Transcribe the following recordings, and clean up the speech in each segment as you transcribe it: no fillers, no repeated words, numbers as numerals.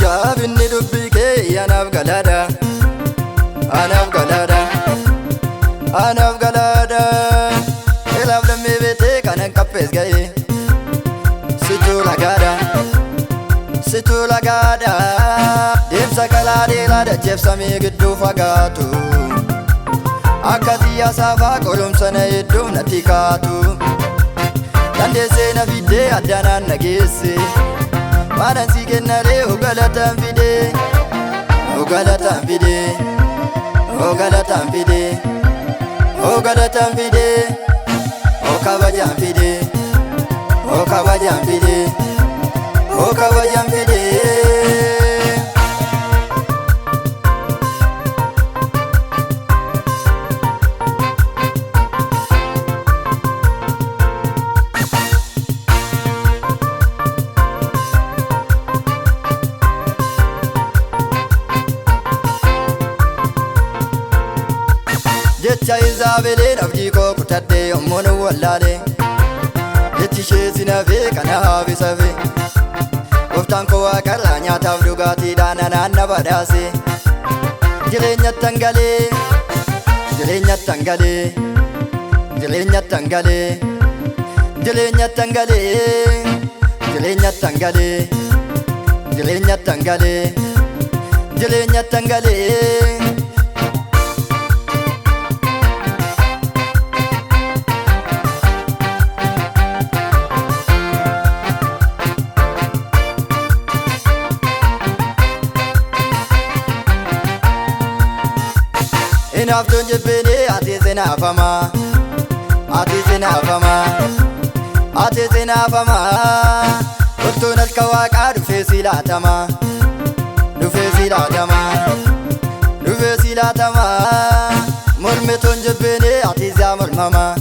Jaabinni dubbii kee anaaf galaadha. Anaaf galaadha. Anaaf galaadha. Ilaaf lammii beetee kanan qaphees ga'e. Situu lagaadha. Situu lagaadha. Deemsa kalaa dheeraa dacheef samii gidduu fagaatu. Akka xiyya saafaa qorumsa na hedduu natti kaatu. Dandeessee na fiddee addaanaan na geesse. Maalaan si kennalee galataan fidee. Galataan fidee. Galataan fidee. Galataan fidee. Kabajaan fidee. Kabajaan fidee. Kabajaan fidee. Jecha Izaabeleen abdii koo kutadhee yommuu nu wallaale. Jechi ishee si nafee kana haabisafe. Gooftaan koo waaqarraa nyaataaf dhugaatiidhaan anaan na badhaase. Jireenyatti hangalee, jireenyatti hangalee, jireenyatti hangalee, jireenyatti hangalee, jireenyatti hangalee, jireenyatti hangalee, jireenyatti hangalee. Hinaaftuun jibbinii ati sinaafamaa. Ati sinaafamaa. Ati sinaafamaa. Toltuun harka waaqaa dhufee si laatamaa. Dhufee si laatamaa. Dhufee si laatamaa. Mormituun jibbinii ati siyaa mormamaa.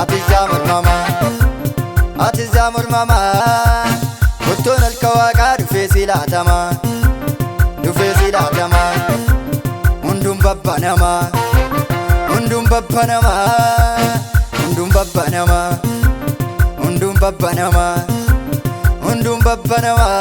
Ati siyaa mormamaa. Ati siyaa mormamaa. Toltuun harka waaqaa dhufee si laatamaa. Dhufee si laatamaa. Hundum babbanamaa. Hundum babbanamaa. Hundum babbanamaa. Hundum babbanamaa. Hundum babbanamaa.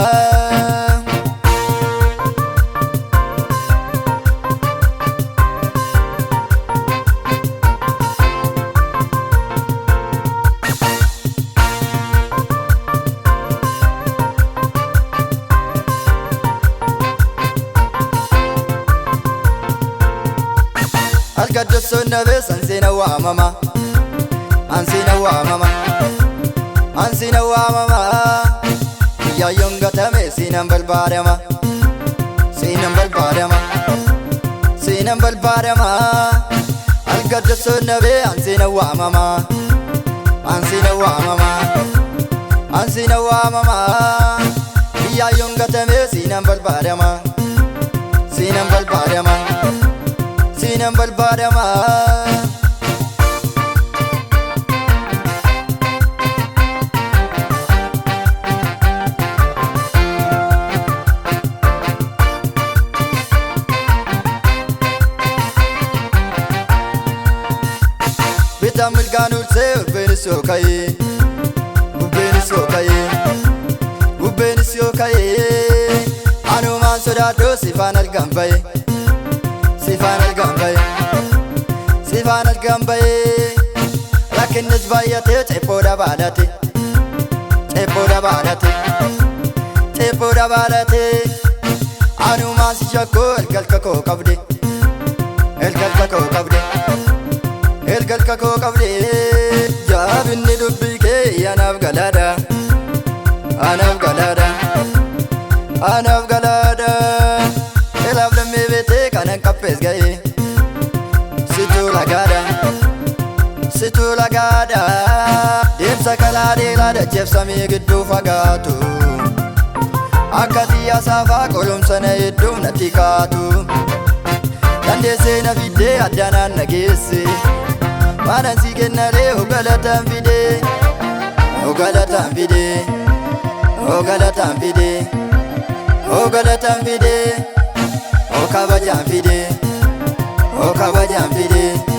Harka dursuun dhabees ansiina waamama. Ansiina waamama. Ansiina waamama. Yaayyoon gatame siinaan barbaadama. Siinaan barbaadama. Siinaan barbaadama. Harka dursuun dhabee ansiina waamama. Ansiina waamama. Ansiina waamama. Yaayyoon gatame siinaan barbaadama. Siinaan barbaadama. Siinaan barbaadama. Bitaan mirgaan ulsee bubbeenis yoo ka'e. Bubbeenis yoo ka'e. Bubbeenis yoo ka'e. Anumaan sodaadhoo sifaan argaan ba'e. Sifaan argaan ba'e. Sifaan argaan ba'e. Rakkinnis baay'atee ceephoo dabaalate. Ceephoo dabaalate. Ceephoo dabaalate. Anumaan si shakkoo erga koo qabde. Erga koo qabde. Erga koo qabde. Jaabinni dubbii kee anaaf galaadha. Anaaf galaadha. Anaaf galaadha. Ilaaf lammii beetee kanan qaphees ga'e. Situu lagaadha. Situu lagaadha. Deemsa kalaa dheeraa dacheef samii gidduu fagaatu. Akka xiyyaa saafaa qoromsana hedduu natti kaatu. Dandeessee na fiddee addaanaan na geesse. Maalaan si kennalee hogalataan fidee. Hogalataan fidee. Hogalataan fidee. Hogalataan fidee. O kabajaan fidee. O kabajaan fidee.